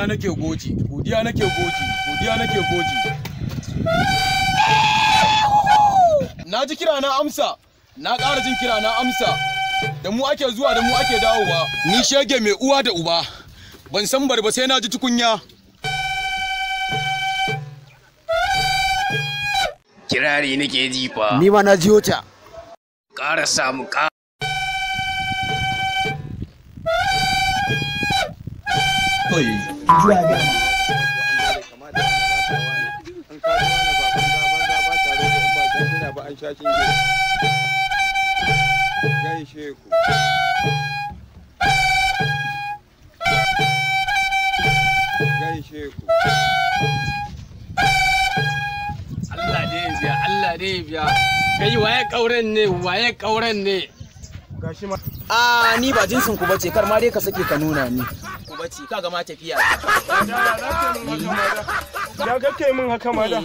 Godiya nake goji, godiya nake goji, godiya nake goji. Na ji kira na amsa, na ƙara jin kira na amsa. Da mu ake zuwa, da mu ake dawowa. Ni shege mai uwa da uba. Ban san bari ba sai na ji tukunya. Kirari nake ji fa. Ni ma na jiyo ta. Ƙara samu ƙara. Gaishe ku. Gaishe ku. Allah dai ya biya, Allah dai ya biya. Kai waye kauren ne, waye kauren ne? Gashi ma. A ni ba jinsin ku bace, kar ma dai ka sake ka nuna ni. Ku bace, kaga ma tafiya. Ya kake min haka ma da?